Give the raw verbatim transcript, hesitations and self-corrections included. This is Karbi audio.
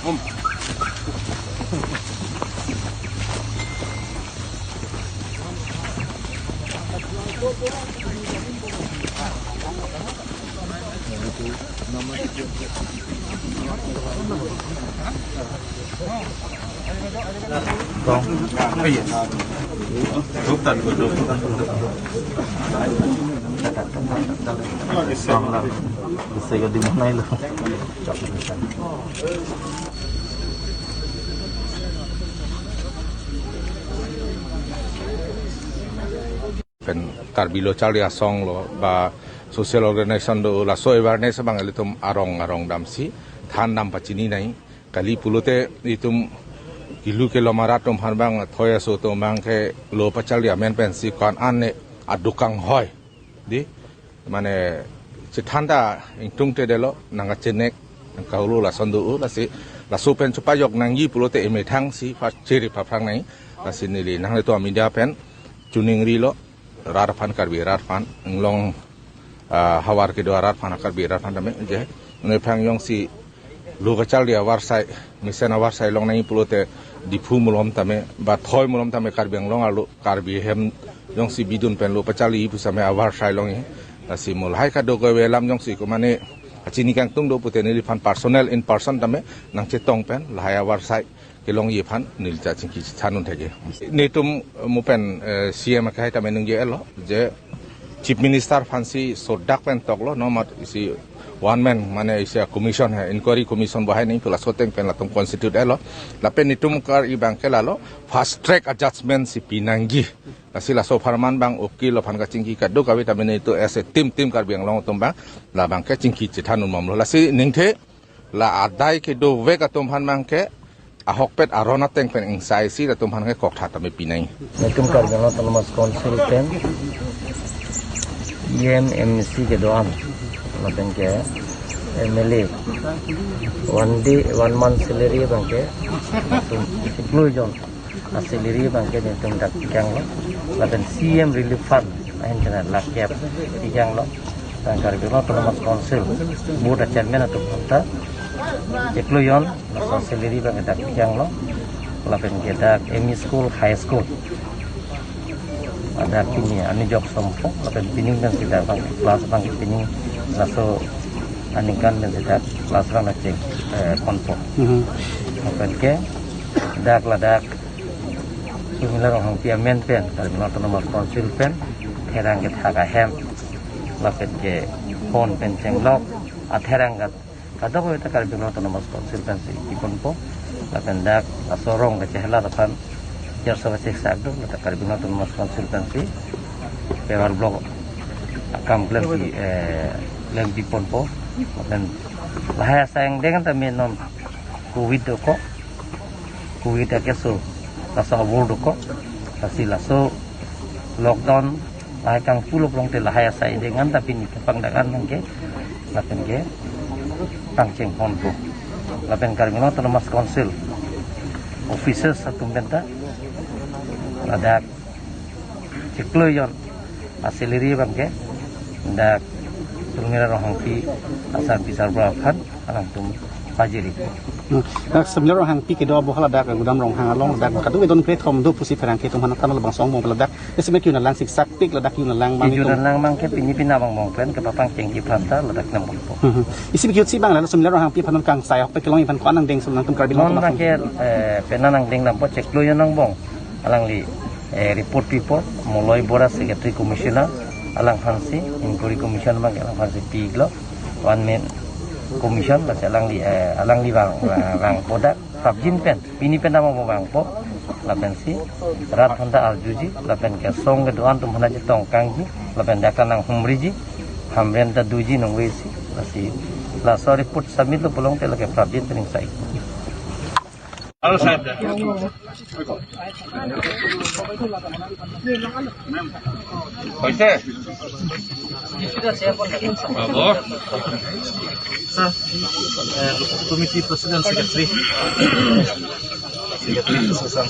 Pen Karbi Lo Charli Asong lo ba social organization do, laso awareness abang ilitum arong arong damsi than dam pachini nangji. Kali pulote itum kilu kelom arat atum aphan abang thoi aso atum abang ke lo pacharli amen pensi ko-an an ne aduk kanghoi. Di, mane, chethan ta ingtungte dolo, nangkachenek, nangkahulu lason do, lasi laso pen chepajok nangji pulote emethang si pachiri paphrang nangji. Lasi neli nanglitum amedia pen chuning rilo, rat aphan, Karbi rat aphan, inglong, ah, havar kedo arat aphan, Karbi rat aphan tame, je, nephrang jongsi lo kacharli avarsai, mesen avarsai long nangji pulote Diphu malom tame, ba thoi malom tame Karbi Anglong arlo, Karbi ahem jongsi bidun pen lo pacharli pu same avarsai longji. Lasi mo lahai kadokave alam jongsi ko mane kachini kangtung do pute neliphan personal in person tame nangchetong pen lahai avarsai kelongji aphan neli ta chingki chethan un thekji. Netum mo pen, eh, C M akehai tame ningje-etlo je Chief Minister aphansi sodak pen toklo, no mat isi one man, mane isi commission hai, inquiry commission bahai nangji pu laso ateng pen latum constitute-etlo. Lapen netum kar-i abang ke lalo fast track a judgment si pinangji. Lasi laso apharman abang ukil aphan kachingki kadokave tame netum as a team, team Karbi Anglong atum abang, labang ke chingki chethan un mamlo. Lasi ningthe la adai kedovek atum aphan abang ke ahokpet aron ateng pen ingsai si latum aphan ke koktha tame pinangji. Netum Karbi Anglong Autonomous Council pen E M, M C kedo-an, lapen ke M L A, one day, one month salary abang ke netum chiklo jon a salary abang ke netum dak pi-ikanglo, lapen C M Relief Fund ahin kena lakh kep pi-ikanglo. Lapen Karbi Anglong Autonomous Council Board a chairman atum aphan ta chiklo jon laso salary abang ke dak pi-ikanglo. Lapen ke dak M E school, high school, adak pini anijok sompo, lapen pining pensi dak abang class abang ke pining laso aningkan pensi dak class abang kacheng, eh, ponpo. Mhm. Lapen ke dak ladak Sumila Ronghangpi amen pen, Karbi Anglong Autonomous Council pen therang kethak ahem, lapen ke phone pen chenglok a therang kat kadokave ta Karbi Anglong Autonomous Council pensi kiponpo. Lapen dak laso rong kachehelat aphan, jar so kacheksak do, ladak Karbi Anglong Autonomous Council pensi paver block akam klempi, eh, klempi ponpo. Lapen lahai asai angdeng tame non covid dokok, covid akeso laso abor dokok. Lasi laso lockdown lahai kangpu lo pulote lahai asai angdeng an ta pini kepangdak an abang ke, lapen ke pangcheng ponpo. Lapen Karbi Anglong Autonomous Council officers atum pen ta ladak chiklo jon a salary abang ke dak Sumila Ronghangpi asar pisar bra aphan alangtum pajiripo. Hmm. Dak Sumila Ronghangpi kedo abo hala dak Gudam Ronghang along dak kadokave don krethom do pusi pherangke atum aphan tanglo bang song mong ladak. Isi me kejun alang siksak pik ladak kejun alang abang, kejun alang abang ke pini pina abang mong pen kepapangchengji aphan ta ladak nang mongpo. Hmm. Isi me kejut si abang lalo Sumila Ronghangpi aphan non kangsai ahokpet kelongji aphan ko-an angdeng sum nangtum Karbi Anglong non Autonomous abang ke, eh, penang angdeng dampo chiklo jon angbong. Alangli, eh, report pipo, Moloi Bora Secretary Commissioner, alangphansi, Inquiry Commission abang ke alangphansi pi-iklo, one man commission, lasi alangli, eh, alangli vang, vang, vangpo dak, prapjin pen, pini pen dam abang vangpo, lapensi, rat aphan ta arjuji, lapen ke song kedo-an atum aphan ta chetongkangji, lapen dak kanang humriji, Hamren ta doji nonvesi, lasi, laso report submit lo pulote lake prapjin pen ingsai. Halo, sir. Hoise? Babo. Sir, eh, committee president, secretary. Secretary, sesang.